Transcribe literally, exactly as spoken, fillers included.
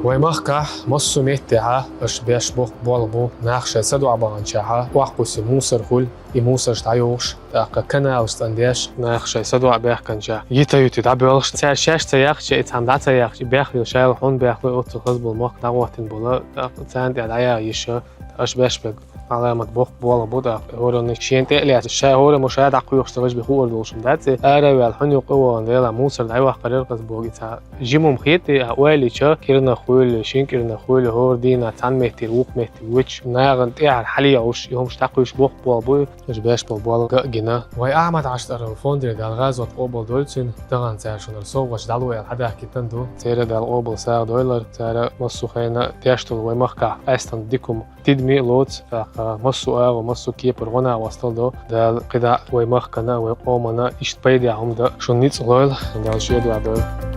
Вай махкахь массо а меттехьа аша беш боккха болх бу, нах шайн садоӀа баханчехьа, охкуси мусор хуьлу, и мусорш дӀайохуш, тӀаккха каналаш цӀандеш, нах шайн садоӀа баьхканчехь, йита-йита дӀабоьлхуш, цара шаьш ца яхча, и цхьанна дӀа ца яхча, бехлийла шайла хьун бехло оццул хаза болу мохк дӀагӀоттина болу, тӀаккха царна тӀехь дӀаяха йиш ю, аша беш берг Ӏаламат боккха болх бу, тӀаккха хӀоранна шена тӀе а лаьцна, ша хӀораммо ша дӀакхоьхуш ца важа бе хуур долуш хӀума дац и. Ара а ваьлла, хьуна юкъа а вахана, Дела, мусор дӀайохкарера хаза боху и цхьа. Жимма хета и, а ойла йича, кӀирнах хуьлу, шина кӀирнах хуьлу, хӀора дийнахь цхьана меттера, вукху меттера вуьтуш, нахана тӀаьхьара хьалаехуш, и хӀумаш дӀакхуьйсуш боккха болх бу, аша беш болу болх ган а гина. Вай Ахьмад-Хьаьжа тӀера фондера Дала гӀазот къобал дойла цуьнан, тахана цара шуна совгӀаташ дӀало аьлла хьадахкийтина ду. Церан Дала къобал сагӀа дойла, цара массо а хенахь деш долу вай махкахь къаьстина дика хӀума тидаме а лоцу, тӀаккха массо а агӀо, массо а кепара гӀо накъосталла до. Дала кхидӀа а вай махкана а, вай къомана а иштта пайдехь хӀума дан шуна ницкъ лойла, Дала шен дуьхьа дойла.